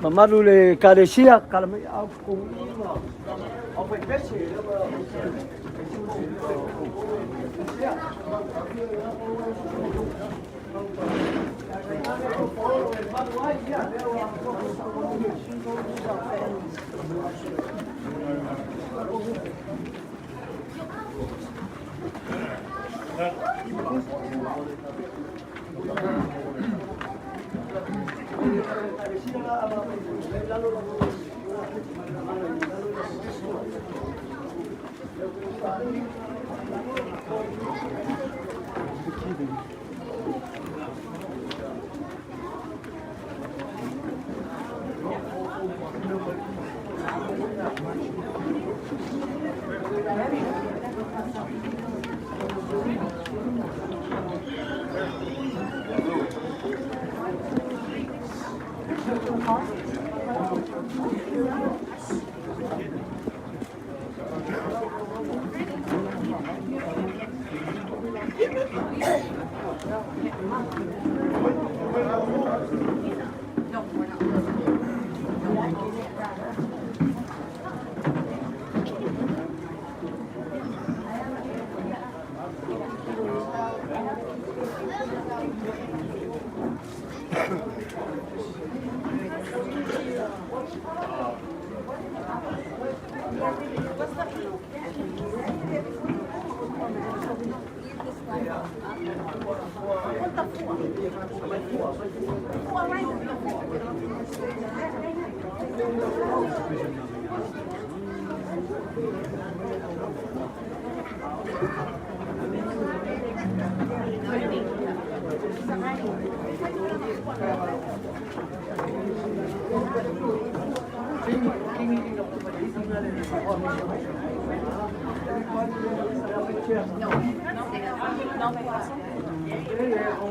Mamalu le Ekalesia, kala mai au au fai pese.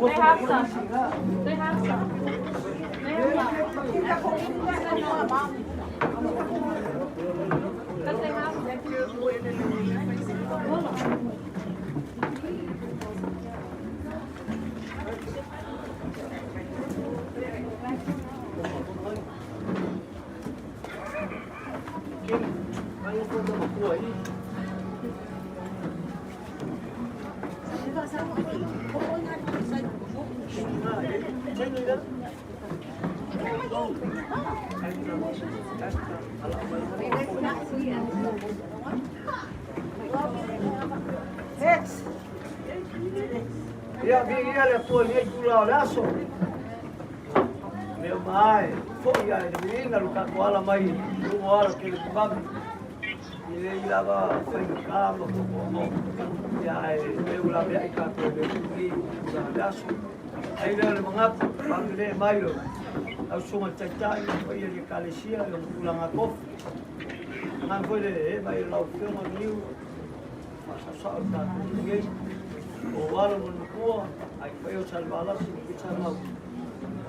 They have some. They have some. They have some. But they have Ia, viia le Atua i lenei itula o le aso. Mea uma lava e foi lava i le viiga lo tatou ala mai i luga o ala tele vavave. E lelei lava faigata ma puapuaga, ia ae leu laveai tatou i le lenei itula o le aso. Ai lea o le manatu, faapelee mai lo lau Susuga i le Taitai ma le paia i le Ekalesia i ona tulaga tofi. Tainane foi le ee mai o lau Afioga Niu, faasaosao i le tatou nei. O alo ma Nukua, ai paia o Salevalasi ma Tuisamau.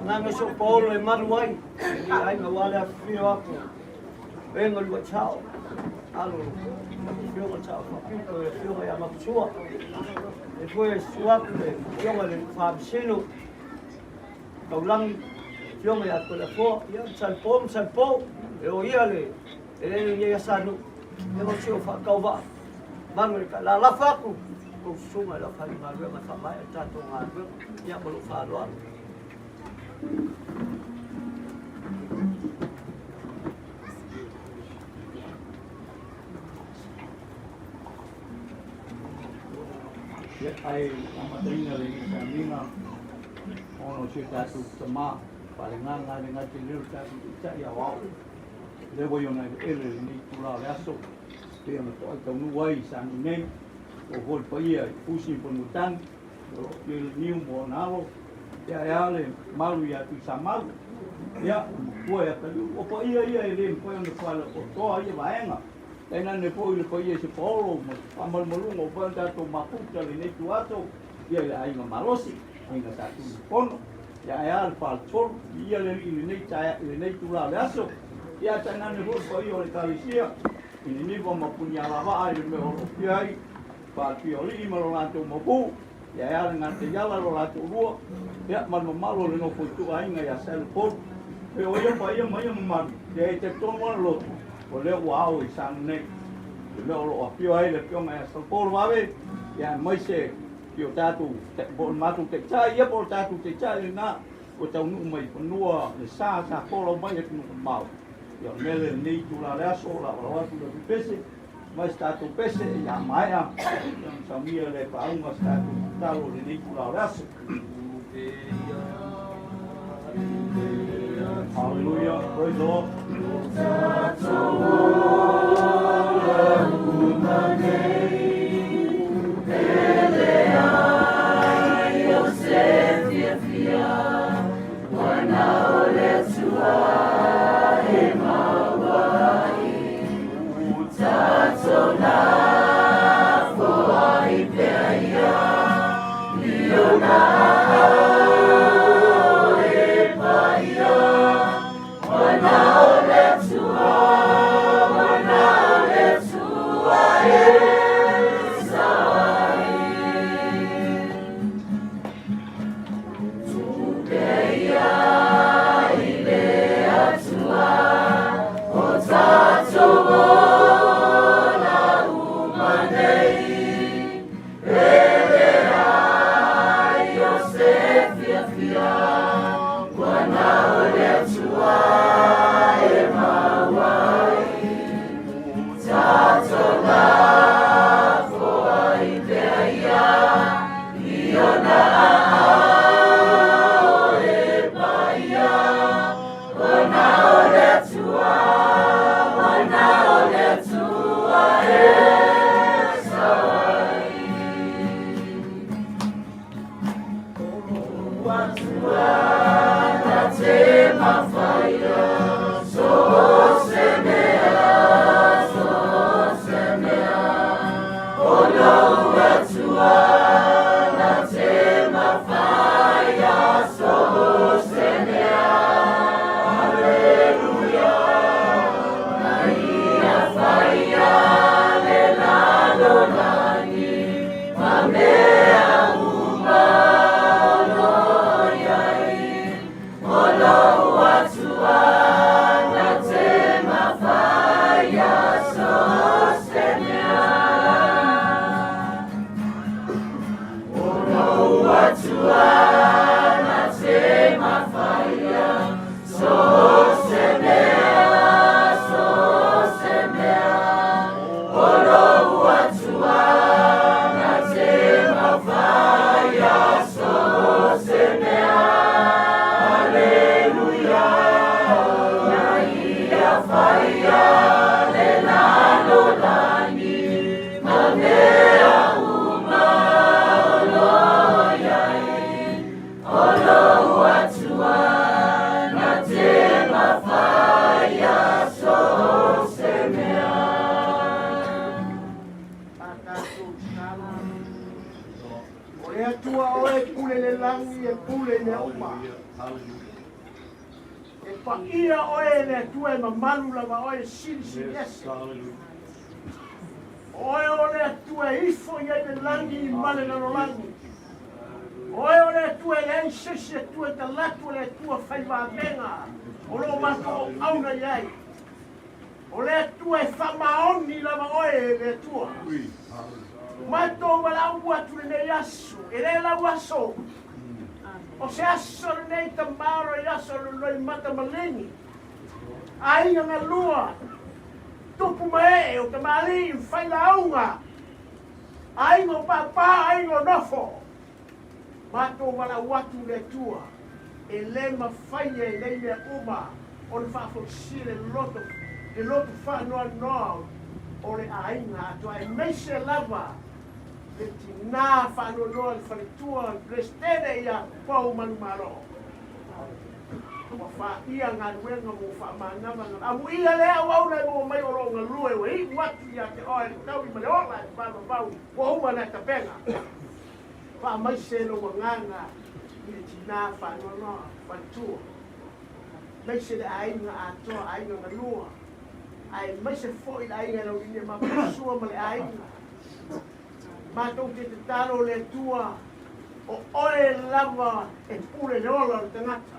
Agaga so paolo e malu ai, e ni aiga ua le afifio atu. E galu ai sao, alo afioga sao faapito e afioga ia Makusua. E foi e susu atu le afioga i le Faamasino, Taulagi, afioga ia Toleafoa, ia ma Salepo ma Salepo, e o ia le e le ia Sanu, ia ma si o faatauvaa. Malu e lalafo atu, tou susuga i le aufaigaluega e faamaea le tatou galuega. Ia ma lou faaaloalo. Ia, ae amataina le sauniga ona o si o tatou tamā faaleagaga e le gata i lea o le tatou Taitai Aoao, lea ua i ona eleele i lenei itula o le aso, pei ona toai taunuu ai i Sani nei, o foi le paia i Fusi ma Fanuatanu, o lo o afio i le niu ma ona alo, ia ae a le malu ia Tuisamau, ia, le matua ia Kaliu. O paia ia e le mafai ona faaleotoa ia vaega. Tainane foi le paia i se paolo ma se faamalumaluga ua fai ona tatou mafuta lenei itu aso, ia i le aiga malosi, aiga Sa Tuilefono, ia ae a le faletolu, viia le Alii i lenei taea, i lenei itula o le aso. Ia ae tainane foi le paia o le Ekalesia i Niniva ma Punialavaa i le mea o lo o afio ai Faalepia o Alii ma lo latou mapu, ia ae a le Gataiala lo latou lua, ia ma le mamalu o le nofo ituaiga ia Salepolu. E o ia paia ma ia mamalu, ia e talitonu lava le loto, o lea ua ao i Sanu nei. Le mea o lo o afio ai le afioga ia Salepolu vave, ia aemaise i o tatou, po o le matou taitai, ia po o le tatou taitai lena, ua taunuu mai i fanua le sa, sa folau mai atunuu mamao. Ia o le mea lea i lenei itula o le aso, laolao atu le pese, mai se tatou pese, ia maea, ia ona saunia lea e faauga se tatou tatalo i lenei itula o le aso. Hallelujah. Praise the Lord. lagi e pule i mea uma. E paia oe e le Atua e mamalu lava oe e silisili ese. O oe o le Atua e ifo i ai le lagi ma le lalolagi. O oe o le Atua e leai se isi Atua e talatu o le Atua fai vavega o lo o matou auauna i ai. O le Atua e faamaoni lava oe e le Atua. Matou valaau atu lenei aso, e le lau aso. O se aso lenei tamalo i aso loloi mata maligi. Aiga galua, tupu ma ee o tamalii fai lauga. Aiga o papa, aiga o nofo. Matou valaau atu le Atua, e le mafai e nei mea uma ona faafoisia le loto, le loto faanoanoa o le aiga atoa, aemaise lava le tinā faanoanoa le faletua, le Peresetene ia Pou Manumalo. Ua faia galuega mo faamanava na amuia le auauna e maua mai o lo o galue ua iu atu ia te oe le taui ma le ola e vavavau ua uma lea tapena. Faamaise lou agaga i le tinā faanoanoa faletua, maise le aiga atoa, aiga galua, aemaise foi le aiga e laulini e mapuasua ma le aiga. Matou te tatalo le Atua, o oe lava e pule le ola o le tagata.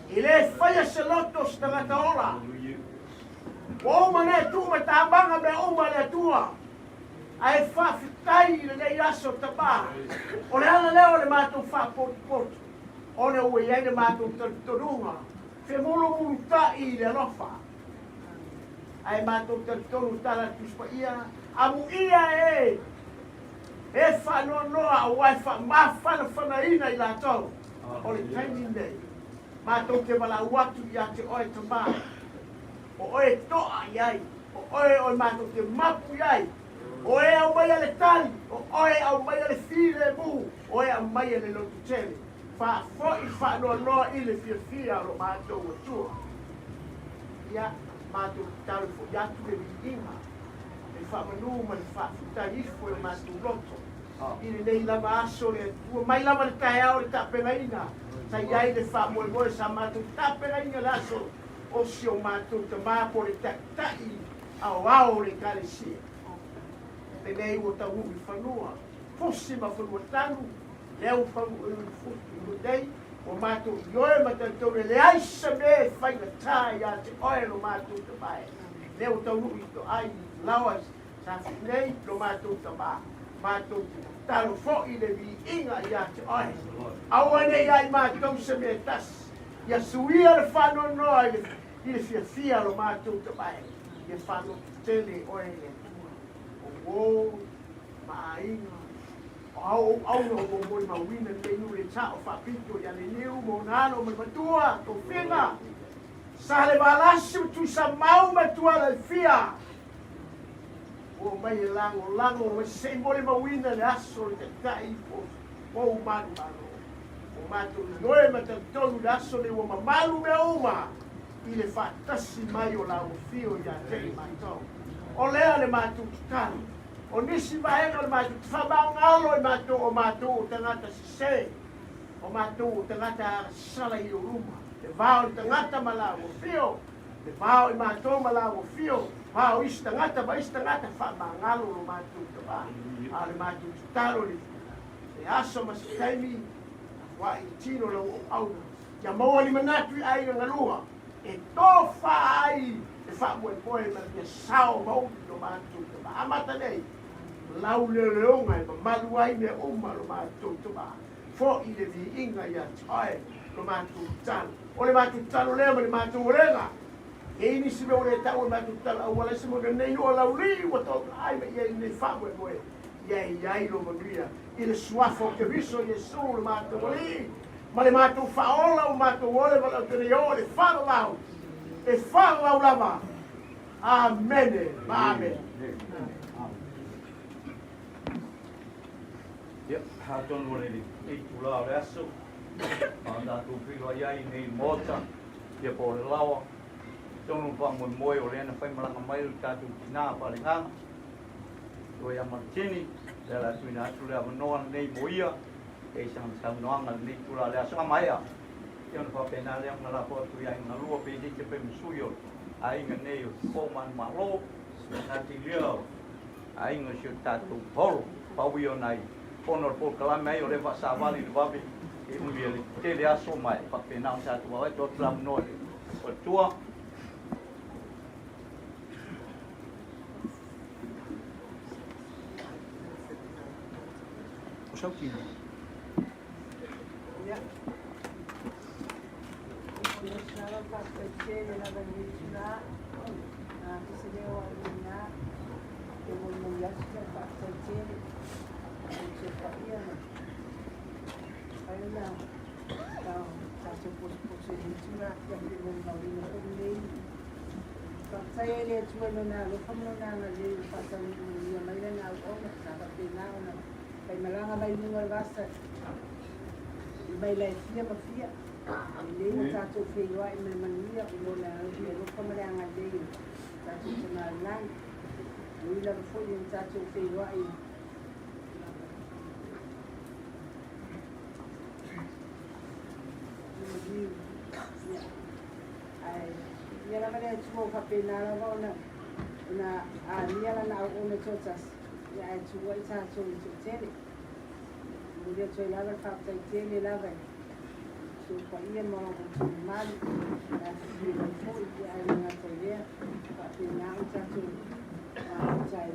E le faia se loto o se tagata ola. Ua uma nei tuu mai tamaga mea uma a le Atua. Ae faafetai i lenei aso tama, o le ala lea o le matou faapotupotu, ona ua i ai le matou talitonuga femulumulutai i le alofa. Ae matou talitonu tala a Tusi Paia, amuia e e faanoanoa aua e faamafanafanaina i latou. O le taimi lenei, matou te valaau atu ia te oe tama, o oe e toa i ai, o oe o matou te mapu i ai, o oe e aumaia le tali, o oe e aumaia le filemu, o oe e aumaia le lototele. Faafoi faanoanoa i le fiafia o lo matou Atua. Ia, matou tatalo foi atu le viiga, le faamanu ma le faafetai ifo i o matou loto i lenei lava aso le Atua, mai lava le taeao le tapenaina, sa i ai le faamoemoe sa matou tapenaina le aso o si o matou tama po o le taitai aoao o le Ekalesia. Lenei ua taunuu i fanua, fusi ma fanua tanu, lea ua taunuu nei, ua matou ioe ma talitonu e leai se mea e faigata ia te oe lo matou tama e. Lea ua taunuu i toai i laoa sa nei lo matou tama, matou te tatalo foi le viiga ia te oe. Aua ne i ia i matou se mea e tasi, Ia suia le faanoanoa i le fiafia lo matou tamae, ia faalototele oe e le Atua, o uo ma aiga, o ao ou auna ua molimauina lenei nuu le sao faapito ia Leniu ma ona alo ma le matua, tofiga, sa le Valasi ma Tuisamau ma Tuala e fia, ua omai e lagolago mai se i molimauina le aso o le Taitai po o Manumalo. Ua matou ioe ma talitonu i le aso nei ua mamalu mea uma i le faatasi mai o la afio ia te i matou. O lea le matou tatalo. O nisi vaega o le matou faamagalo i matou o matou o tagata sese, o matou o tagata agasala i ou luma. Le va o le tagata ma la afio, le va o i matou ma la afio, va o isi tagata ma isi tagata, faamagalo lo matou tama. A o le matou tatalo i le Se aso ma se taimi, ua i tino lau auauna, ia maua ni manatu i aiga galua e tofa ai le faamoemoe ma le mea sao ma umi lo matou tama. Amata nei, lau leoleoga e mamalu ai mea uma lo matou tama. Fo'i le viiga ia te oe lo matou tatalo. O le matou tatalo lea ma le matou olega. E i ai nisi mea ua le taua i matou tatalo aua leai se mea o lenei nuu o Laulii ua toaga ai ma i ai lenei faamoemoe. Ia i ai lou manuia i le Suafa o Keriso Iesu le matou Alii ma le matou Faaola ua matou ole ma le autenei oo le faavavau e faavavau lava. Amene ma amene. Ia, atonu o le itulā o le aso, a tatou feiloai ai nei i le Maota, ia po o le laoa, tonu le faamoemoe o lea na faimalaga mai le tatou tinā faaleagaga, Toe ia Maritini, lea o le a tuuina atu le avanoa lenei mo ia. E i sana saunoaga i lenei itula o le aso. A maea, ia ona faapena lea ona lafo atu i aiga galua pe i se pe ma sui o aiga nei o Fofo Manumalo, natilia o aiga o si o tatou Holo. Pau ia o nai ona o le polokalame ai o lea faasavali i le vave e umi e le tele aso ma e faapena ona tatou vaavaai. Tuu atu le avanoa i le faletua. O sau tino. Ia. Faafetai tele lava i lenei itula. Se leo au i ina e molimoli atu lau faafetai tele i le paia na mafai ona tatou potopoto i lenei itula afiafi e molimauina foi lenei. Faafetai ai i le Atua i Lona alofa ma Lona agalelei ua faataunuu manuia mai Lana auauna sa faapena ona faimalaga mai luga o le vasa i maila e fia ma fia. Lelei ua tatou feiloai ma le manuia i Lona alofa ma le agalelei o tatou Tama i le Lagi. E ui lava foi ina tatou feiloai i maliu, ia, ae ia lava le Atua ua faapena lava ona ona amia Lana auauna toatasi, ia ae tuu ai tatou i le toatele. Momoli atu ai lava le faafetai tele lava i si ou paia ma outou mamalu e afifio mai foi, ia ae le gata i lea, faapena ona tatou mafuta ai i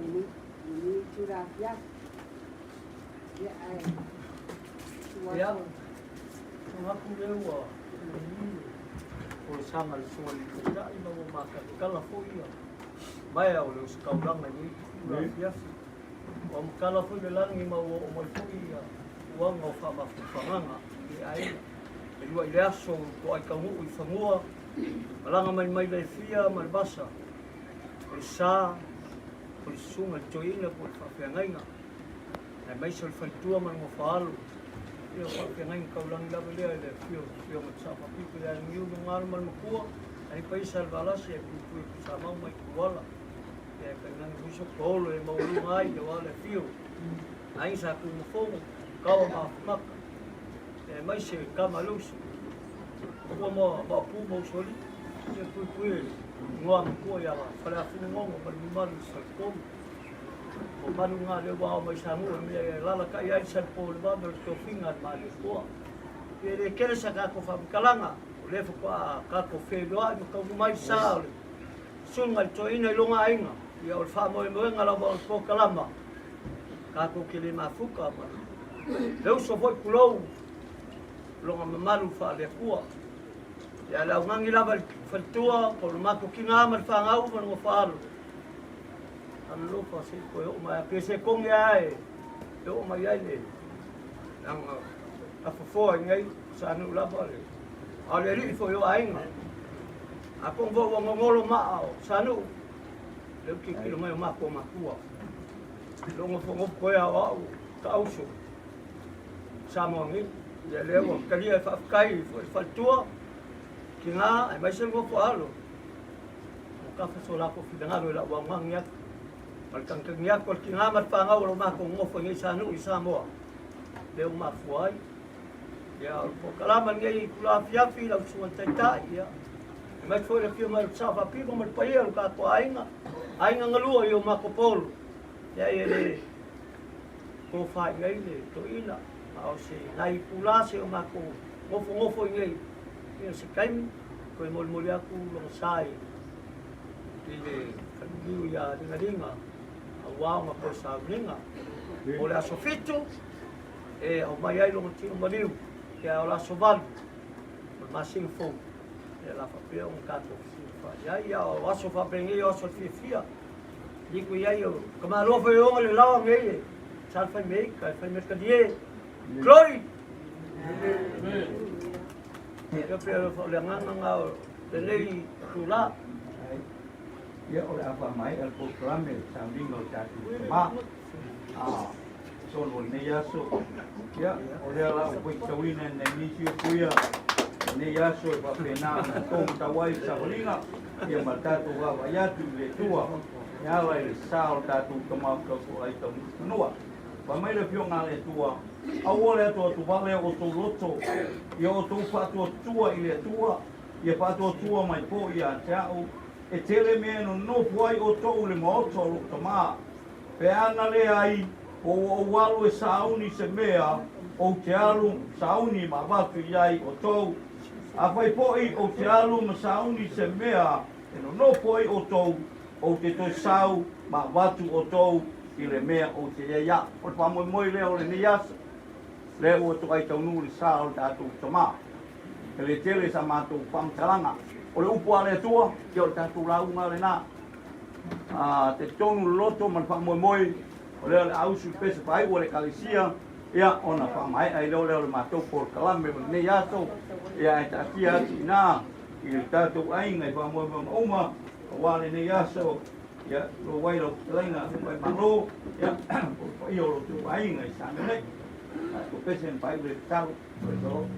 lenei itula afiafi. Ia ae tuu Ia, atu. manatu lea ua folasaga a le Susuga i le Taitai ma ua matalatala foi ia maea o le ositaulaga i lenei itula afiafi. Ua matala foi le lagi ma ua oo mai foi ia tulaga o faamafaafagaga i aiga. E lua i le aso o toai taunuu i fanua, malaga mai maila e fia ma le vasa, o le sa, o le susuga i le toeaina po o le faafeagaiga, aemaise o le faletua ma le nofoaalo, ia o faafeagaiga taulagi lava lea i le afio o le Afioga i le Sao Faapito ia Niu Lugalo ma le Matua, ai Paisa le Valasi e puipui Tuisamau mai Tuala. Ia tainane foi so paolo e maualuga ai aua le afio o Aiga Sa Tunumafono, Kawa ma Afamaka, aemaise Tama Lusi, Ua ma Maopu ma Usoalii, ia puipui e igoa matua ia Faleafulugogo ma le mamalu i Faletolu. O malu ngā lea ua ao mai Sanuu e mea e alalatai ai le salepo o le vave o le tofiga a le Malietoa. Ia e le tele sa tatou faamatalaga, o lea faatoa tatou feiloai ma taunuu mai le sa o le Susuga i le Toeaina i lona aiga, ia o le faamoemoega lava o le polokalama, tatou te le mafuta ma le uso foi tulou lona mamalu faale-Atua. Ia le augani lava i le faletua, po o le matou tina ma le fanau ma le nofoaalo, alolofa se i toe oo mai pe se togi lava e oo mai ai le leaga afofoa i nei Sanuu lava le a o le alii foi o aiga. Atonu foi ua gogolo maa o Sanuu, lea ua tilotilo mai o matou matua. Lou nofonofo koe a o au taauso Samoa nei. Ia lea ua talia e faafetai foi le faletua, tina aemaise le nofo alo. Ua tafa so latou finagalo i lau augani atu. Ma le tagitagi atu a le tina ma le fanau o lo matou nonofo i nei Sanuu i Samoa. Lea ua mafua ai. Ia, o le polokalama lenei i tula afiafi i lau susuga i le Taitai, ia, aemaise foi le afio mai o le Sao Faapito ma le paia o le tatou aiga, aiga galua i o matou polo. Ia, e le tofa i nei le toeaina, a o se nai itula se o matou nofonofo i nei, ia se taimi, toe molimoli atu lona sa i le faleliu ia Ligaliga, aua ona toe sauniga. O le aso 7, e aumai ai lona tino maliu, ia o le aso 8 o le masina fou, ia la faapea ona tatou fesilafai ai. Ia o aso faapenei o aso fiafia, liku i ai o ka maloa foi o le laoa nei e sa le fai mea ika, e fai mea talie. Glory! Ia pea o le agaga ngā o lenei tula. Ia o le a faamaea le polokalame le sauniga o le tatou tama. Totonu o lenei aso, ia, o lea la ua faitauina e nai nisi o puia lenei aso e faapena ona togitau ai le savaliga, ia ma le tatou vaavaai atu i le Atua e ala i le sa o le tatou Tama o tautoa ai taunuu fanua. Fai mai le Afioga a le Atua, Aua le atuatuvale o outou loto, ia outou faatuatua i le Atua, ia faatuatua mai foi ia te a'u, e tele mea e nonofo ai outou i le maota o lou Tamā. Pe ana leai, po ua ou alu e sauni se mea, ou te alu sauni ma avatu i ai outou. Afai foi ou te alu ma sauni se mea e nonofo ai outou, ou te toe sau ma avatu outou i le mea ou te i ai a'u. O le faamoemoe lea o lenei aso, lea ua toai taunuu le sa o le tatou Tamā. E le tele sa matou faamatalaga. O le upu a le Atua, ia o le tatou lauga lena. A talitonu le loto ma le faamoemoe, o lea o le a usu le pese faaiu a le Ekalesia, ia ona faamaea ai loa lea o le matou polokalame o lenei aso, ia ae taatia atu i ina i le tatou aiga i faamoemoega uma aua lenei aso, ia tulou ai lau fetalaiga Faimalo, ia po o le paia o lo outou aiga i Samoa nei. Tatou pese ma faaiu le tatalo. Praise the Lord.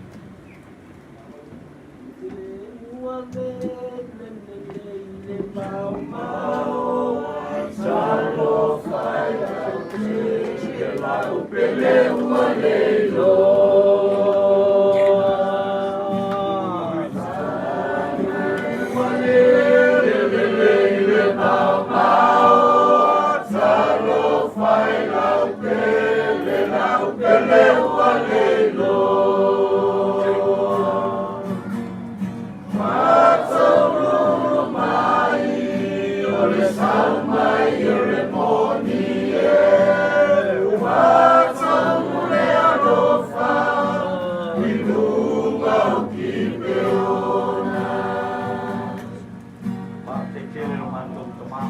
Faafetai tele lo matou Tama.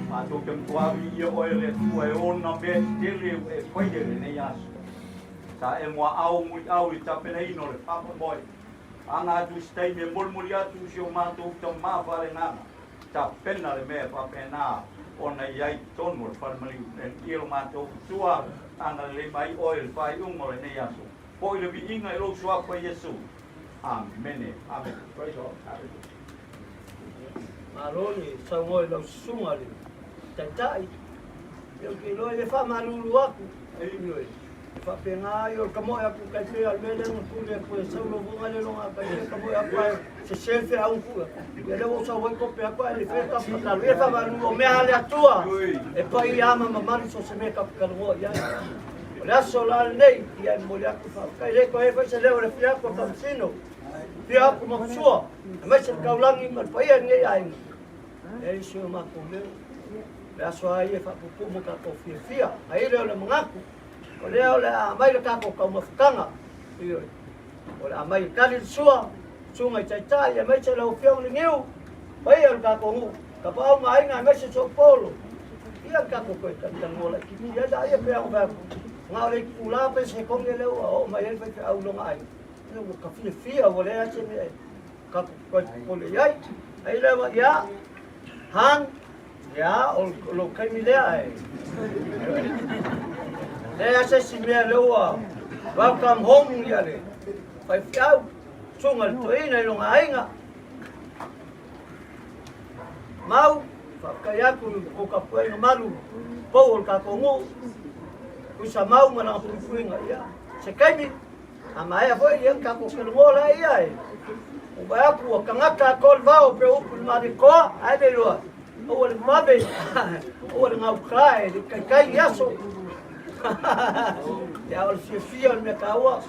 Matou te matua viia oe le Atua e ona mea tetele ua e faia i lenei aso. Sa e muaau muiau i le tapenaina o le faamoemoe. Aga atu i se taimi e molimoli atu si o matou tama faaleagaga, tapena le mea faapena ona i ai i totonu o le falemaliu. E ia lo matou Atua, agalelei mai oe i le faaiuga o lenei aso. Foi le viiga i lou Suafa Iesu. Amene. Amene. Praise the Lord. Hallelujah. Malo le saunoa i lau susuga le taitai. Ia ou te iloa e le faamalulu atu. Ioe. E faapena ai o le kamoe atu kai pea o le mea lea na pule atu e sau lau foga le longa kai pea kamoe atu ae sese feau fua. Ia lea ua ou sau ai kope atu ae le fea kapatalo. Ia faamalulu o mea a le Atua e paia ma mamalu so o se mea kapataloa i ai. O le aso la lenei, ia e momoli atu faafetai. E le toe fai se leo o le afio atu a Kamasino, afio atu Maposua, aemaise le taulagi ma le paia i lenei aiga. E isi o matou leo, le aso a ia e faapuupuu mo tatou fiafia. Ai lea o le manatu, o lea o le a aumai le tatou taumafataga. Ioe. O le a aumai e tali le sua, susuga i taitai, aemaise lau Afioga i le Niu, paia o le tatou nuu, tapaau ma aiga aemaise Soupolo. Ia le tatou toe talanoa laitiiti ai laia pe a ona fai atu, na o le itula pe sekone lea ua oo mai ai le faifeau i lona aiga. Ia ua ta fiafia ua leai se mea e tatou toe popole i ai. Ai lea ua, ia, Han, ia, o lou taimi lea e. Leai se isi mea lea ua welcome home ia le faifeau, susuga i le toeaina i lona aiga. Mau, faafetai atu i tou tapuaiga malu pou o le tatou nuu, Tuisa Mau ma lana puipuiga. Ia, se taimi, a maea foi ia tatou talanoa laia e. Ua vaai atu ua tagata atoa le vao pei o upu i le Malietoa, ae le iloa, aua le vave, aua le gauta e le taitai i aso. Ia, o le fiafia o le mea taua.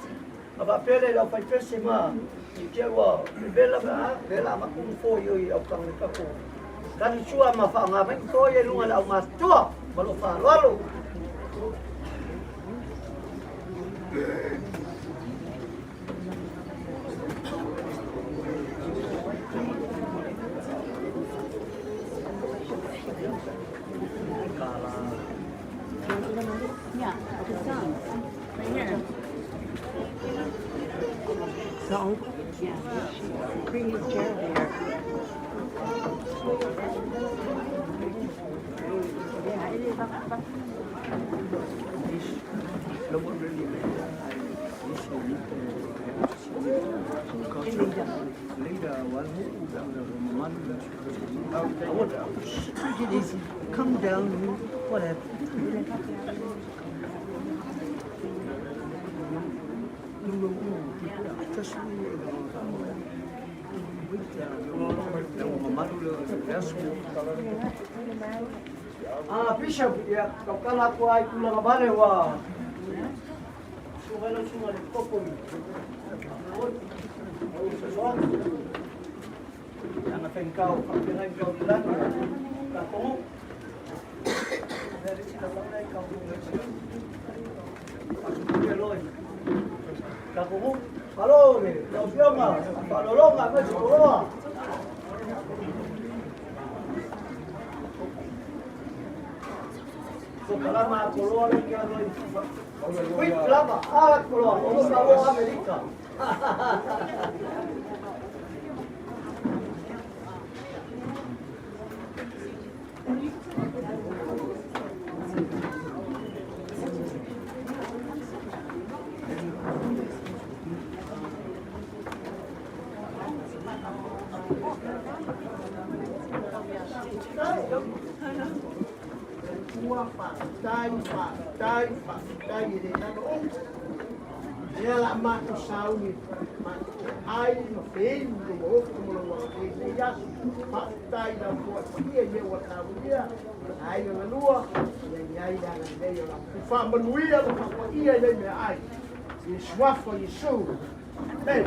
A faapea lea i le aufaipese ma i te ua vevela a lea la avatu nofo i oi au tagata ko tali sua ma faaaoga mai nofo ia i luga o le aumatutua ma lou faaaloalo. Yeah, the son. Right here. The uncle? Yeah. Bring his chair over here. Yeah, it is. Take it easy. Come down, whatever. Ah, Bishop, ia, tautala atu ai tulaga vale ua suka ai lau susuga i le koko i fesoasoani. Ana faigata o faapena i tau lagi tatou nuu. Lea le isi lalao lea i tau nuu le isi. Faasupule loa i tatou nuu. Malo le lau afioga, faaaloaloga aemaise Toloa. Sokalama a Toloa le ke alo i. Ui lava a Toloa, o lo malo Amerika. Ua faafetai, faafetai, faafetai e le lalo upu. Lea la matou sauni, matou ai ma feinu lo maoto mo lau agalelei nei aso. Faafetai i lau toa paia i mea ua taulia, ai ona lua, ia i ai le agalelei o lau faamanuia ma faapaia i nei meaai. I le suafa o Iesu. Amen.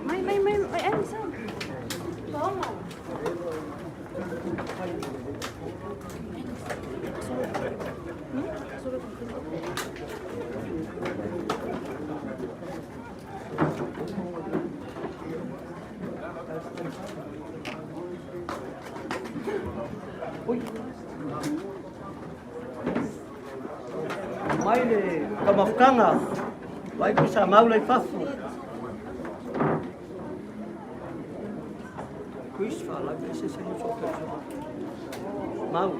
May, may, may, may, ano, saan? Tama. Mai le tamafutaga vai ku sa mau lai fafo. Kuis fa la se se no so Mau.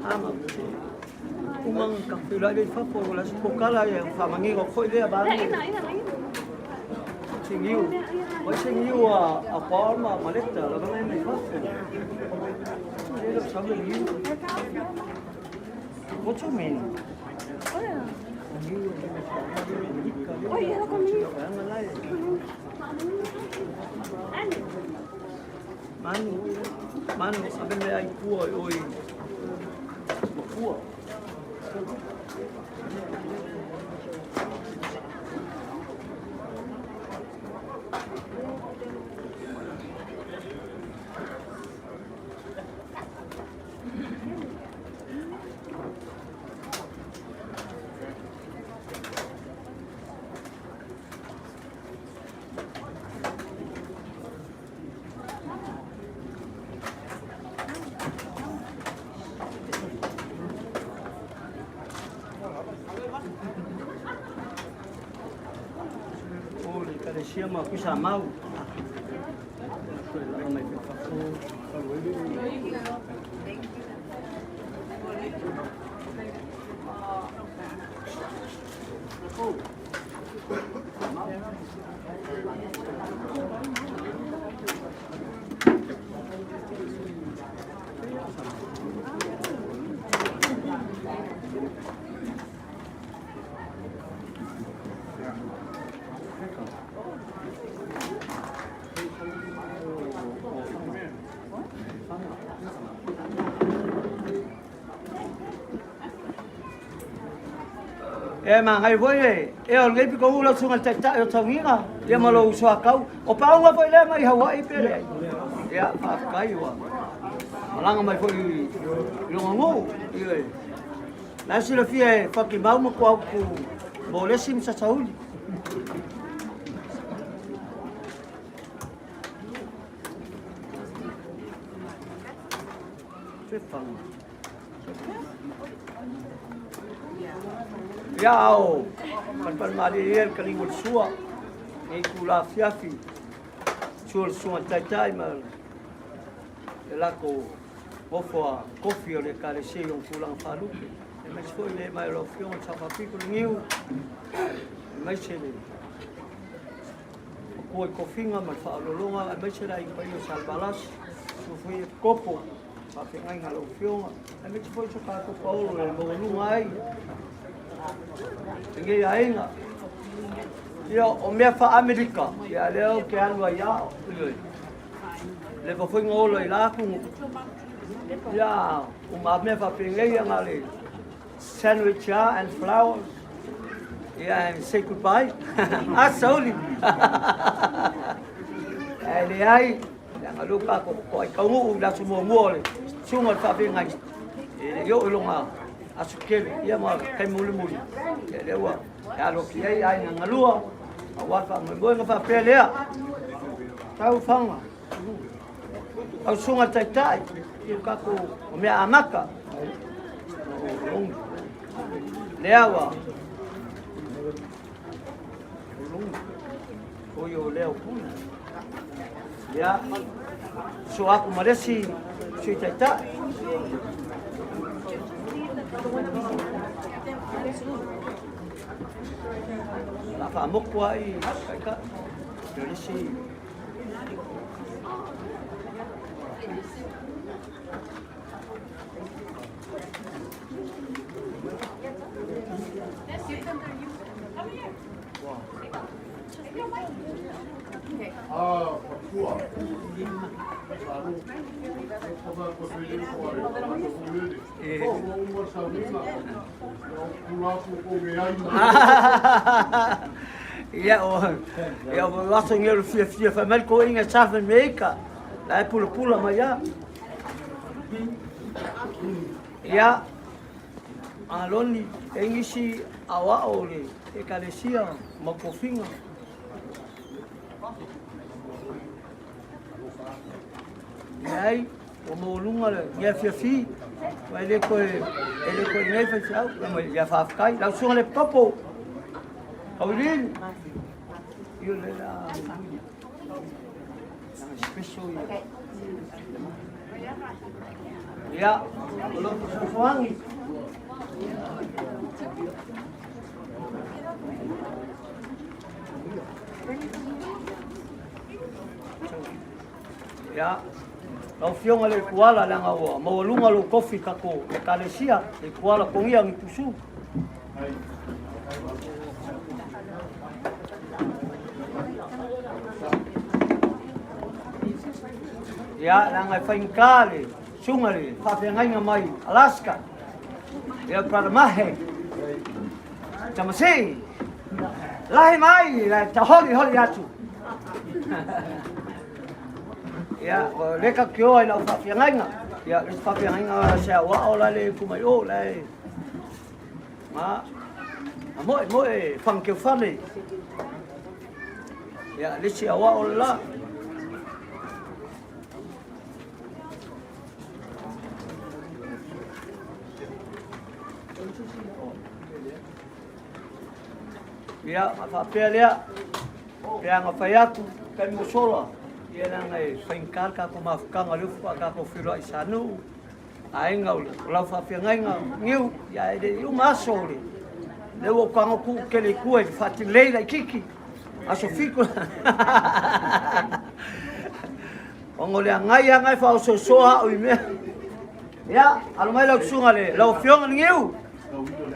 Ama. Umang ka pula le fafo la se pokala e fa mangi o foi le ba. Ina, ina, ina. Singiu. Vai singiu a palma maleta la vai mai fafo. Le sa le niu. What you mean? Oi, ela comigo. Manu, manu, abe me ai pua oi. Pua. O le ekalesia ma kuisa mau. E magai foi e, e o lenei pitoga lau susuga i le Taitai o Taugiga, ia ma lou uso a Kau. O paoga foi lea mai Hawaii pe leai. Ia, faafetai ua. Malaga mai foi i loga nuu. Ioe. La silafia e Fakimau ma Kuaupu mo le isi ma Sasauli. Ia ao, palipali malie ia le kaliga o le sua, nei itula afiafi, sua le susuga taitai ma le latou nofo a kofi o le Ekalesia i ona tulaga faalupe, aemaise foi le ee mai o lau Afioga i le Sao Faapito i Niu, aemaise le matua i tofiga ma le faaoloologa, aemaise le aiga paia o Salevalasi, susu foi Epikopo, faafeagaiga a lau Afioga, aemaise foi so tatou paolo e maualuga ai lenei aiga. Ia, o mea faa-Amerika, ia lea ou te alu ai ao. Leva foi na ola i la atunuu. Ia, o mea faapenei na le sandwich and flowers. Yeah, and say goodbye. A sauli. Ae leai, leaga lea ua tatou toai taunuu i le aso muamua o le susuga o le faafeagai. E le i oo i lona aso tele, ia ma taimi mulimuli, ia lea ua e alo atu i ai aiga galua, aua le faamoemoega faapea lea. Tau faga, au susuga taitai, i o tatou o mea amata. Lea ua o i o lea o puna. Ia, so aku ma le isi sui taitai. La faamotu ai taitai. Le isi Ia, o, ia, o aso nei o le fiafia fai mai le toeaina e sa fai meika, la e pulapula mai a. Ia, Aloni, e nisi aoao o le ekalesia ma tofiga. Leai, ua maualuga le mea fiafi, ua e le toe, e le toe nei faifeau, ia faafetai. Lau susuga i le Topo, Auilili, ia le la, special ia. Ia, o lo fesoasoani. Ia, lau Afioga i le Ituala, leaga ua maualuga lou tofi i tatou Ekalesia, le Ituala Togia ni Tusu. Ia, leaga e faigata le susuga le faafeagaiga mai Alaska. Ia, Brother Mahe. Tamasi. Lahi mai, la ta holi holi atu. Ia, o le ka kioa i lau faafeagaiga. Ia, le faafeagaiga se au la le kumai o la e ma a moe moe whangkeu whale. Ia, le si au le la. Ia, a faapea lea, pe ana fai atu, taimi ua sola, ia leaga e faigata le tatou mafutaga lea faatoa tatou feiloai i Sanuu, aiga o lau faafeagaiga Niu, ia e le i uma aso o le lea ua ou tago tuu tele i tua i le faatilei laitiiti, aso 7. Ona o le agai lava e faaososoa au i mea. Ia, alo mai lau susuga le lau Afioga le Niu.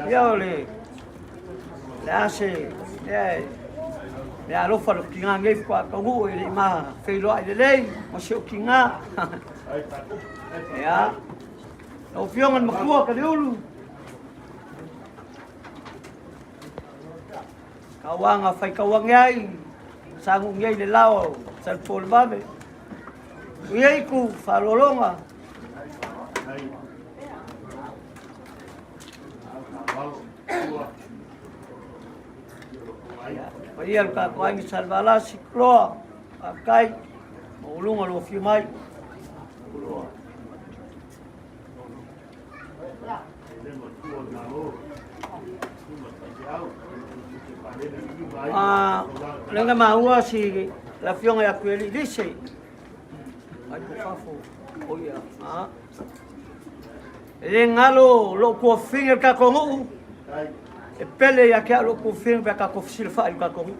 Ia o le le a se lea e mea alofa le tiga nei faatoa taunuu e le i ma feiloai lelei ma si ou tiga. Ia, lau Afioga le matua Kaliulu. Kauaga fai kauage ai, sagu nei le lao o Salefou o le Vave. Ui ai ku faalologa. Paia le tatou aiga Salevalasi, Kuloa, faafetai, maualuga lou afio mai. Kuloa. Ah, lenga maua si le afioga ia Kueli Lise. Ai ko fafo. O ia. Ah. E le galo lou tuafafine i le tatou nuu, e pele ia te au lou tuafafine pe a tatou fesilafai i le tatou nuu.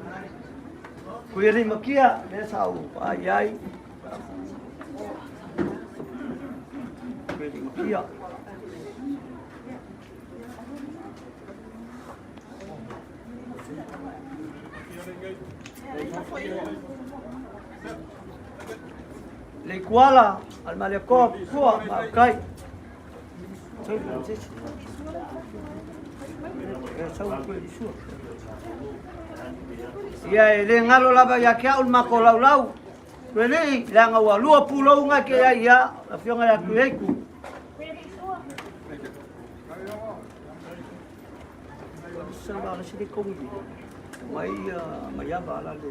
Kuialii Makia, lea sa ou vaai i ai. Kuialii Makia. Le ikuala al malekoa kua ma kai. Ia e le galo lava ia te au le matou laulau. Kuelii, leaga ua lua pulouga ke ai ia, afioga ia Kueiku. Mai mai ava la le.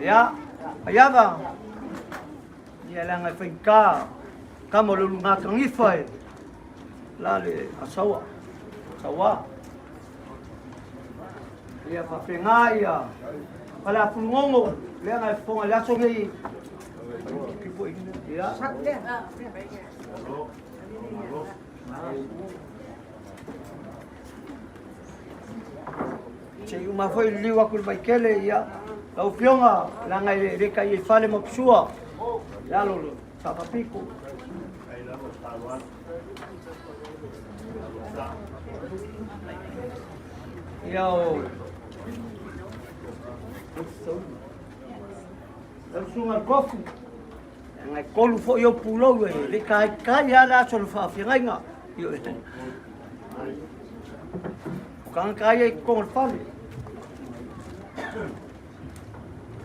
Ia, mai ava. Ia leaga e faigata tama o le ulugatanifa e la le asaua saua. Ia faapena ia Faleafulugogo leaga e fofoga i le aso nei. Ia. Se i uma foi liliu atu le Vaitele, ia, lau Afioga, leaga e le tai i fale ma pusua, i alo le Sapapiko. Ia o... Lau susuga i le Kofu, leaga e tolu foi ou pulou e le taitai lava le aso o le faafeagaiga. O tagata ia i totonu o le fale.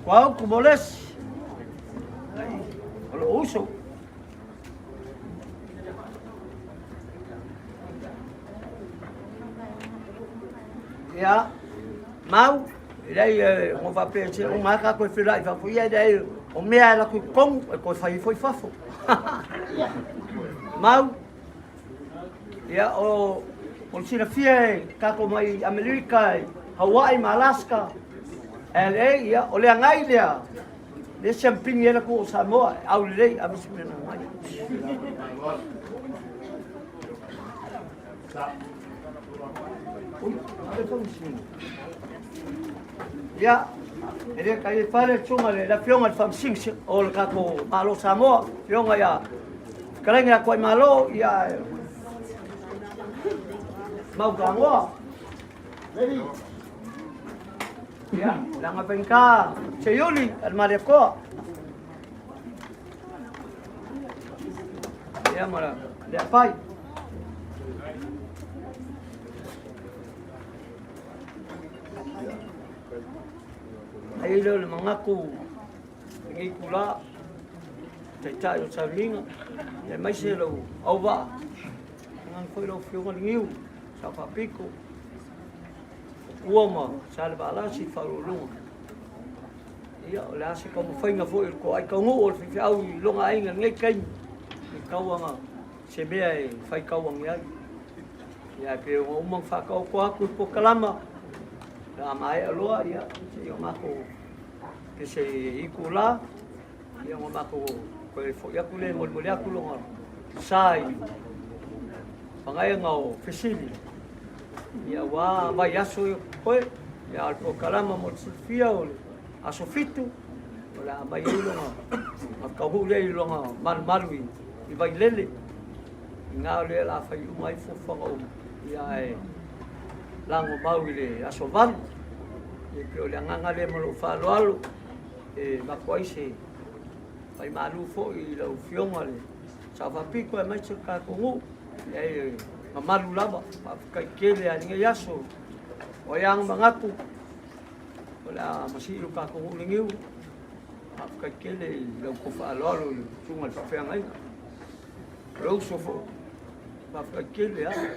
Kuauku Molesi, o lou uso. Ia, mau, e leai, e, o faapea se uma lava tatou e feiloai i fafo, ia e leai, o mea e alu atu i totonu, e toe fai ai foi i fafo. Mau, Ia, o, o le silafia e tatou mai Amerika, i Hawaii ma Alaska, LA, ia, o le agai lea, le siampini ai la tuu o Samoa, e au lelei, ave se mea na agai. Ui, ave faamasino. Ia, e le kai fale tsunga le afioga i le faamasino o le tatou Malo Samoa, afioga ia Fetalaiga ia Tuaimalo, ia Mautagoa. Ia, leaga faigata Seiuli a le Malietoa. Ia ma le apai. Ai lea o le manatu i lenei itula, Taitai o Sauniga, aemaise lou auvaa, tainane foi lau Afioga Leniu, Sao Faapito, o Tua ma Salevalasi Faauluuluga. Ia, o le a se taumafaiga foi o le toai taunuu o le faifeau i lona aiga i lenei taimi, e tatau ona se mea e faitau ane ai. Ia, ae pei ona uma ona faataoto atu le polokalama, pe a maea loa, ia, seia matou i se itula, ia ona matou toe foi atu lea e molimoli atu lona sa i fagaega o fesili, ia aua vaiaso ia o totoe, ia a o le polokalama mo le silafia o le aso 7, o le a aumai ai lona taunuu lea i lona malumalu i Vailele. I na o lea o le a fai uma ai fuafuaga uma, ia ae lagomau i le aso 8. E pei o le agaga lea ma lou faaaloalo e avatu ai se faimalu foi i lau Afioga i le Sao Faapito aemaise le tatou nuu. E mamalu lava, faafetai tele lava i lenei aso. O ai lava na manatu o le a masii lo tatou nuu i le niu. Faafetai tele i la outou faaaloalo i le susuga i le faafeagaiga. O le uso foi, faafetai tele lava.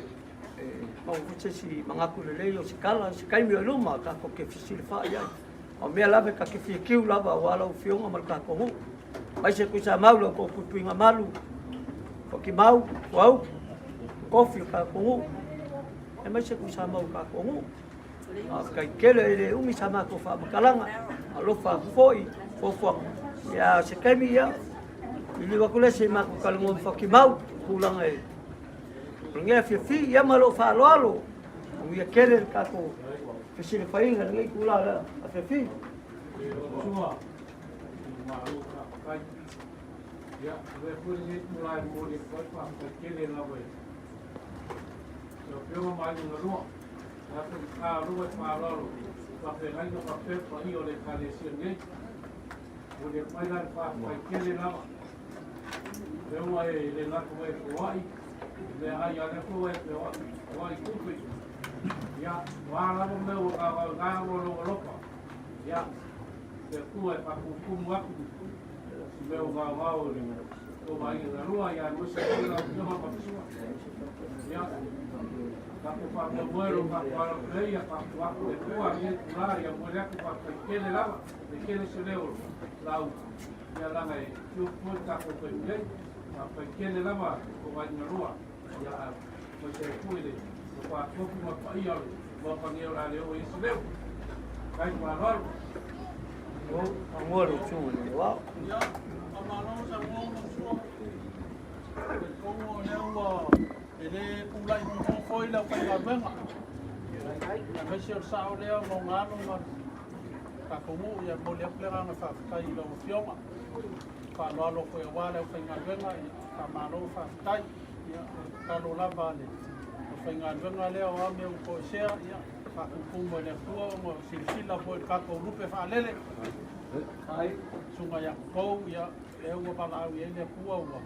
E maua foi se isi manatu lelei o se tala, se taimi o i luma tatou te fesilafai ai. A o mea lava e ta te fia tiu lava aua lau Afioga ma le tatou nuu. Aemaise Tuisamau i la outou puipuiga malu, Toatimau, Tuauu, tofi o tatou nuu, aemaise Tuisamau i le tatou nuu. Faafetai tele, e le umi sa matou faamatalaga, alofa atu foi fuafuaga. Ia se taimi ia, liliu atu lea se i matou talanoa ma Fatimau, tulaga e o lenei afiafi, ia ma lou faaaloalo, manuia tele le tatou fesilafaiga i lenei itula o le afiafi. Sua, malo faafetai. Ia, avea foi lenei itula e momoli atu ai le faafetai tele lava i lau Afioga ma Aiga Galua. Alo e faaaloalo faafeagaiga faapea le paia o le Ekalesia nei. Momoli atu ai la le faafetai tele lava. Lea ua e le gata ua e foai i meaai, a o lea foi ua e feoai i tupe. Ia, o a lava mea ua gaogaoga ona o lou alofa, ia, le Atua e faatumutumu atu si mea ua gaogao i le tou aiga galua, ia aemaise foi lau Afioga Mapasua. Ia, Tatou faamoemoe lo tatou alo nei ia tatou atu le Atua lenei itula ia momoli atu faafetai tele lava le tele se leo lau ia laga e tio foi le tatou taimi nei faafetai tele lava o aiga lua ia aemaise ai foi le faatofu ma paia o le Maota nei o le a le oo i ai se leo kai faaaloalo. Amoa le tū le wao. Ia, faamalo saunoa Mansua. Talitonu o lea ua E le pulai muamua foi le aufaigaluega, aemaise o le sao lea o Maugaalo ma le tatou nuu. Ia momoli atu le agaga faafetai i lau Afioga, faaaloalo foi aua le aufaigaluega, ia faamalo faafetai. Ia o le tatalo lava a le aufaigaluega lea o a mea ua toesea, ia faapuupuu mai le Atua ona silasila foi i le tatou lupe faalele. Susuga ia Tatou, ia lea ua valaau i ai le Atua ua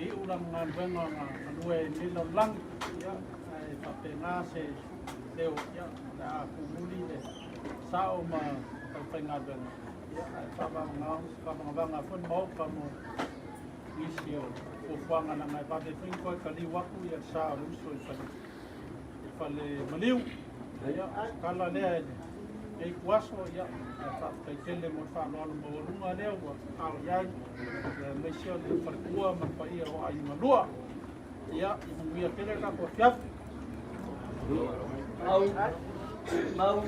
E iu lana galuega na galue ai i lenei lalolagi, ia, ae faapena se leo, ia, o le a tumuli le sao ma aufaigaluega, ia, ae faavagavaga foi le Maota mo nisi o fuafuaga leaga e vave foi ona toe taliu atu ia le sa o le uso i le fale maliu. Ia, o se tala lea i lenei ituaso, ia, ae faafetai tele mo le faaaloalo maualuga lea ua alo i ai, aemaise o le faletua ma le paia o aiga lua. Ia, ia manuia tele le tatou afiafi. Mau, mau,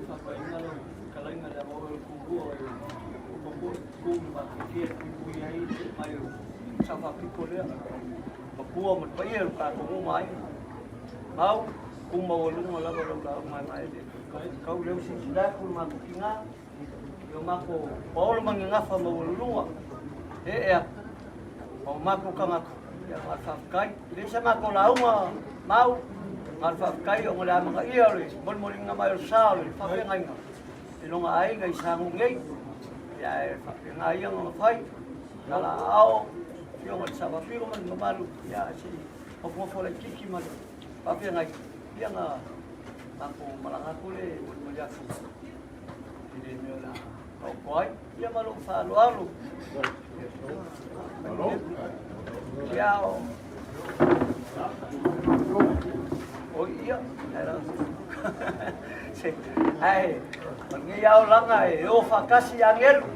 faafaiga lau fetalaiga le aloa o le kulua o le koko ku le mafiafia e puipui ai le mai o sa faapito lea. Mapua ma le paia o le tatou nuu ma aiga. Mau, ku maualuga lava lau lauga e le kau leu silasila atu le matou tina i o matou paolo ma gagafa maualuluga e ee atu ma o matou tagata ia na o le faafetai. E leai sa matou lauga mau, na o le faafetai ona o le amanaia o le molimoliga mai o le sa o le faafeagaiga i lona aiga i Sagu nei. Ia e faapena ia ona fai, tala aao, afioga i le Savapilo ma le mamalu, ia se i nofonofo laitiiti ma le faafeagaiga, ia na matou malaga atu lea e molimoli atu i le mea o le a taoto ai. Ia ma lou faaaloalo. Ia o o ia se ai o lenei aolaga e o faatasi agelu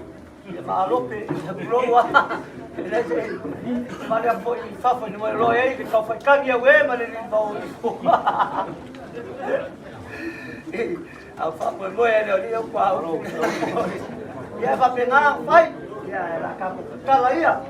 ia maalope ia tulou a e le se vale a foi i fafo ina mai loa ai le taufaitagi au e ma le lili vao au faamoemoe e le o lii au kua au ia faapena fai ia e la tatou tatala ia.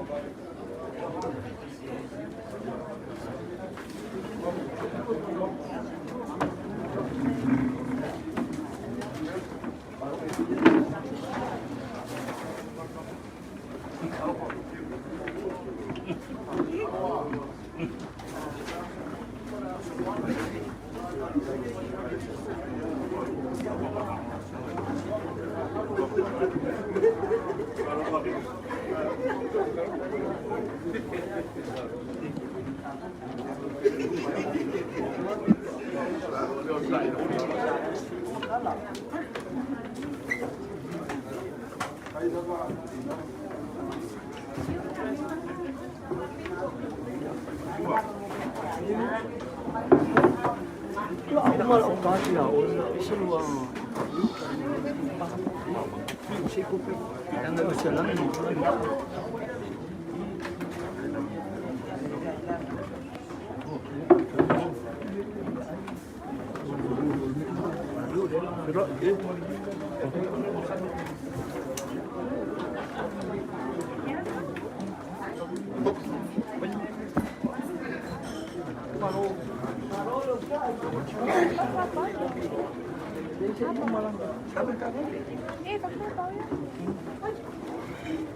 Nee, dat klopt al, ja.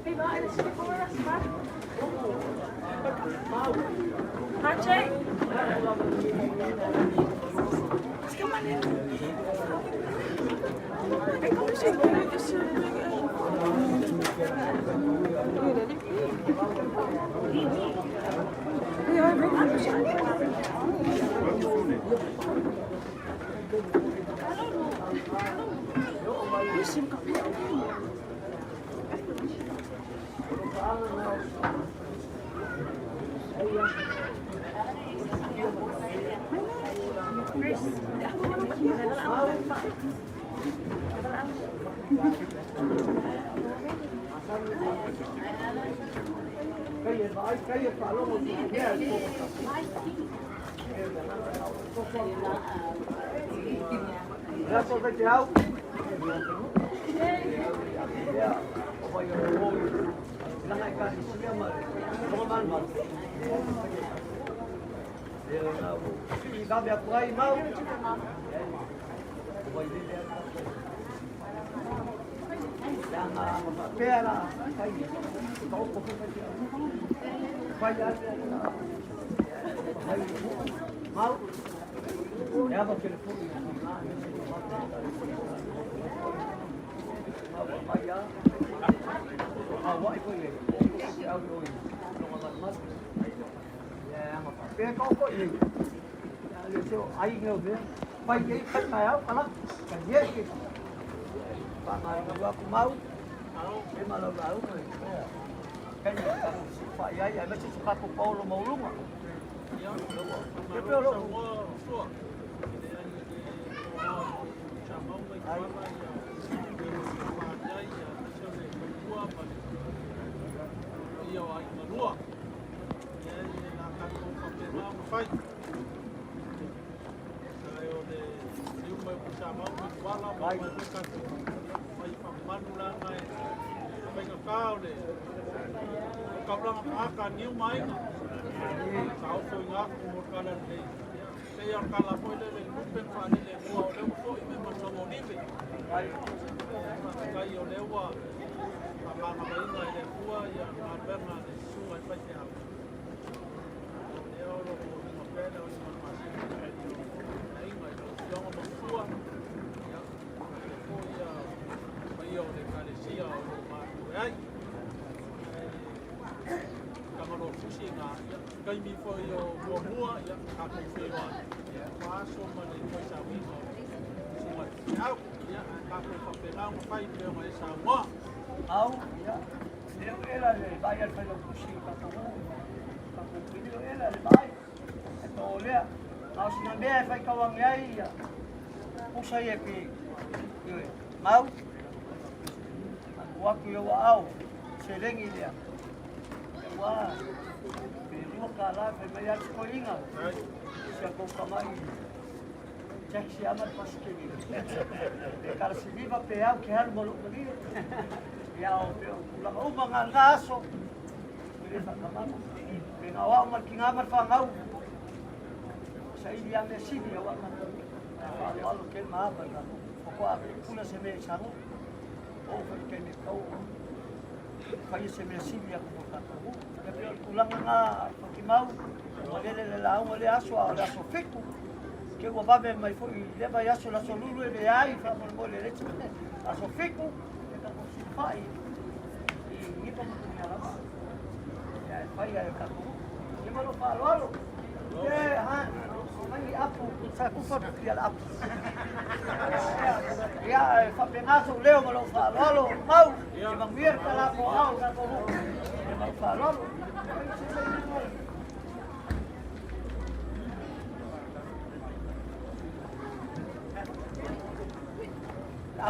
Hey, waar is het voor Hartje. Skal man ind? Jeg kommer til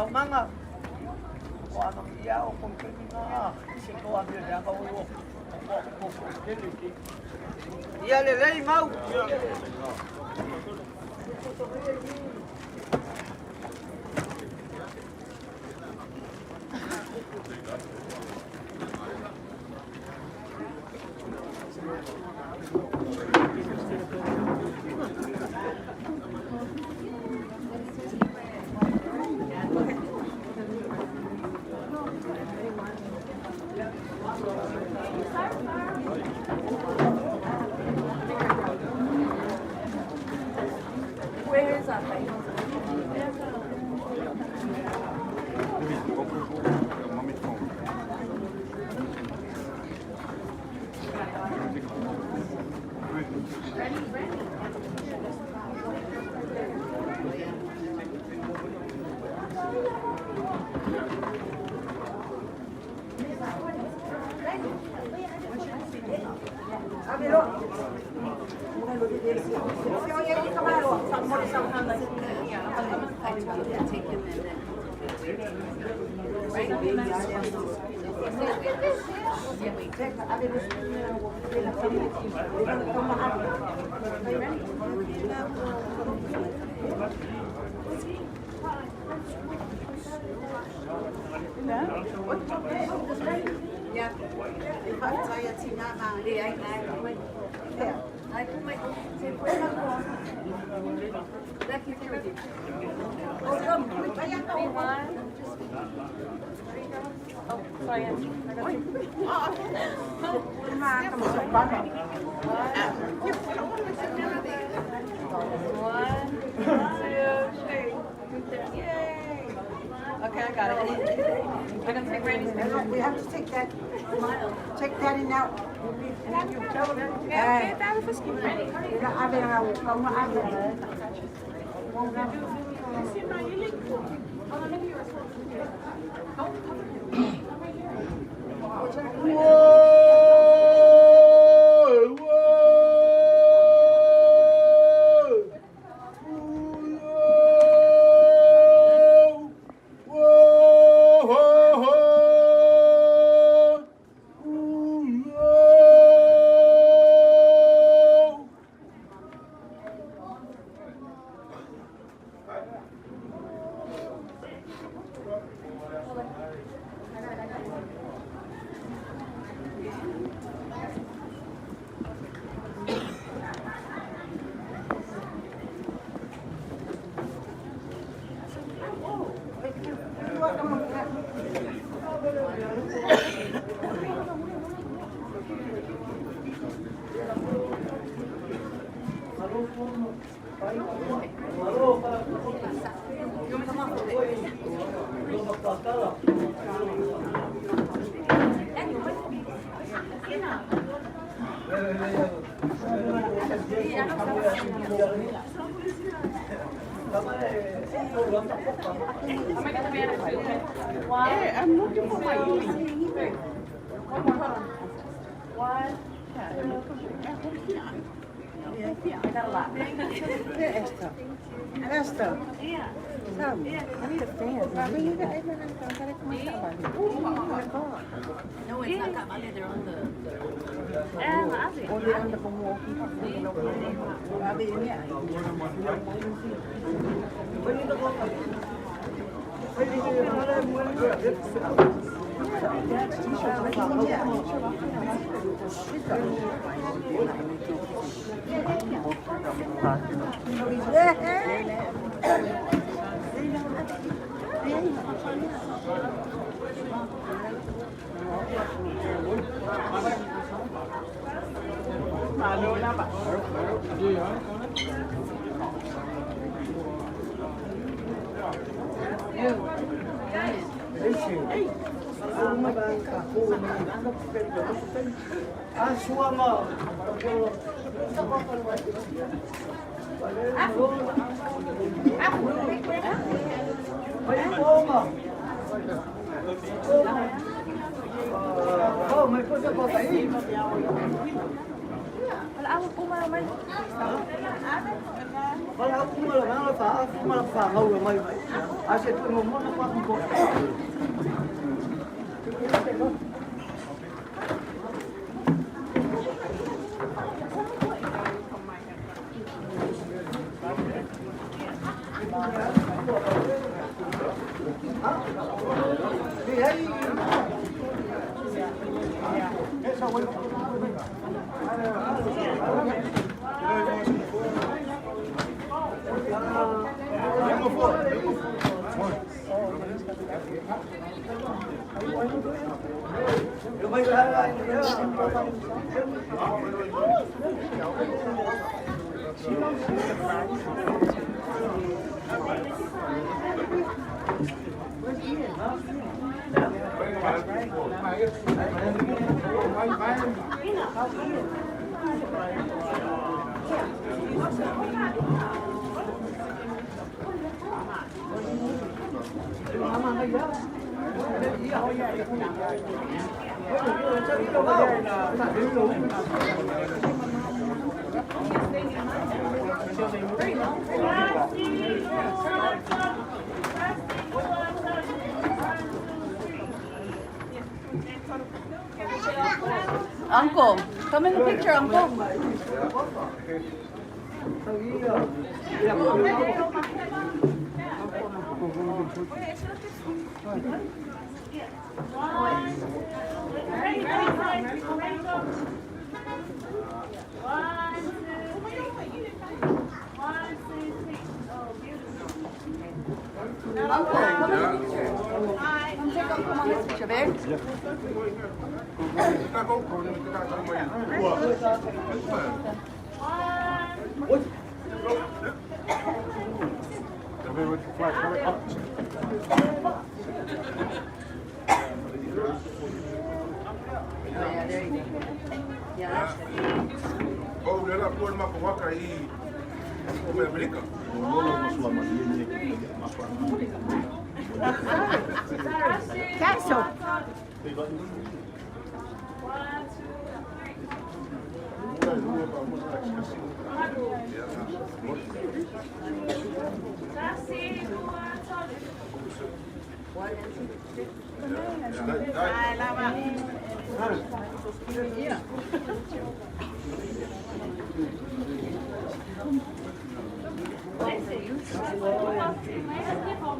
Aumaga o amagia o konkemi na se to a mea anga o o o o ia lelei mau. Where is that thing? Oh, sorry. I got you. One, two, three. Yay! Okay, I got it. I can take Randy's picture. We have to take that, take that in out. I'm gonna get the banner too. One, I'm looking for my two, three. One more, hold on. One, two. I got a lot. Esther. Esther. Yeah. I need a fan. No, it's not Kabale, they're on the. Eh, maaf. Wala aku ma la vanga fa afu ma la fa ngau mai mai. Ase tu mo mo na pa ko. Uncle, come in the picture, Uncle. Ready, ready, ready, ready, go. 1, 2, 3. 1, 2, 3. Oh, beautiful. Uncle, come in the picture. Come take Uncle Mommy's picture, babe. Oh, yeah, there you go. Yeah, that's good. Oh, le la pua le mapawaka i o me Amerika. Caso. 1, 2, 3. Tasi, dua, tolu.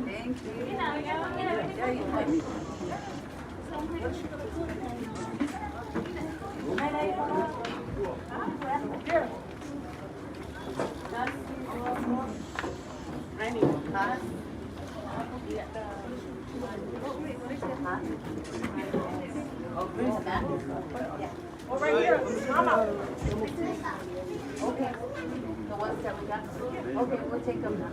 Thank you. There you go. Over here, mama. Okay. The ones that we got? Okay, we'll take them now.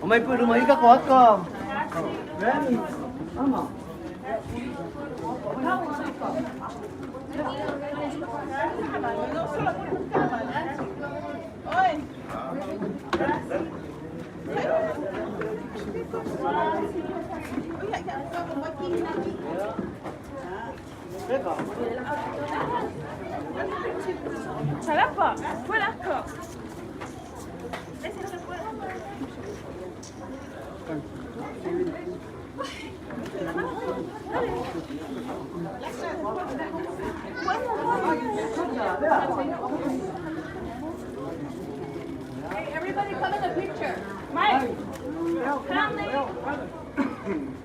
O mai puru mai ka ko aka. Granny. Mama. Salapa, polako. Hey, everybody come in the picture. Mike, come Lee.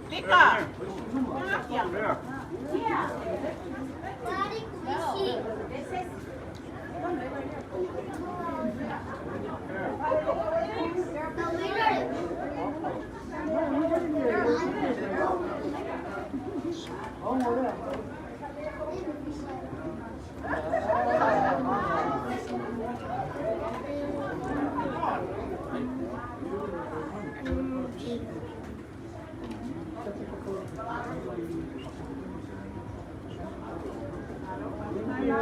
Lika. No,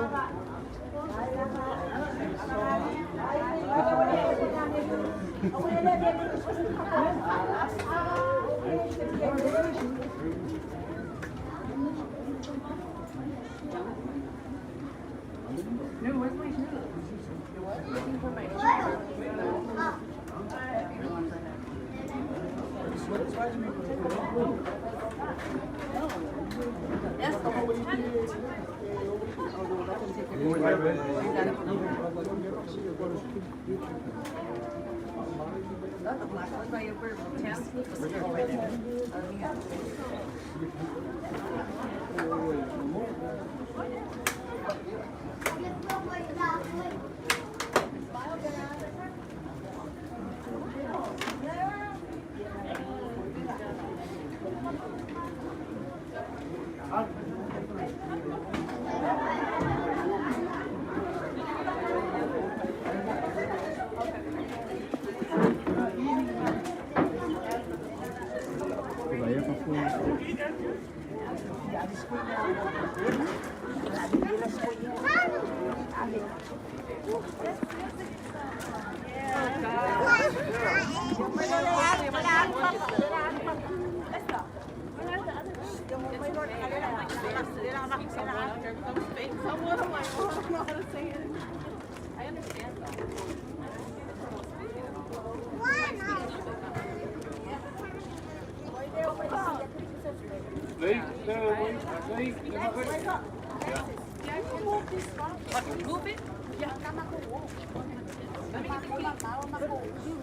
where's my shoes? Looking for my shoes. Not the black ones by your bird. Someone, I'm like, oh, I don't know how to say it. I understand though. Move it? Yeah. Let me get the key.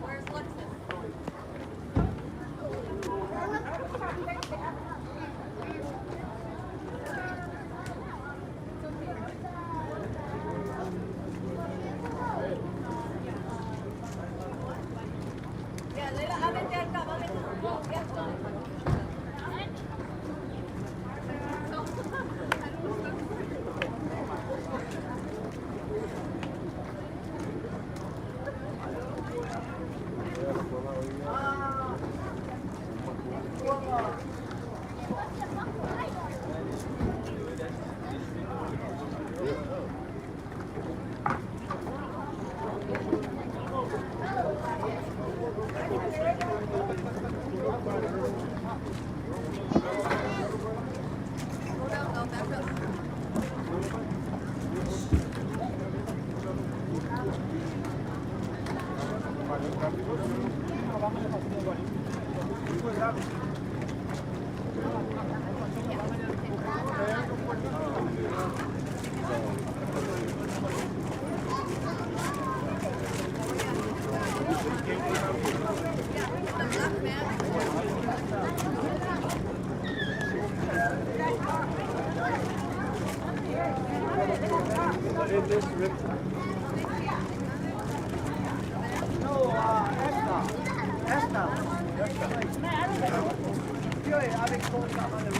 Where's Lexus? Yeah, Leila, ave te acá, Go down, go back up. No, esta. Esta. Io ave cosa ma le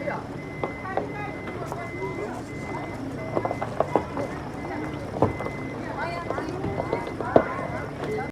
ia.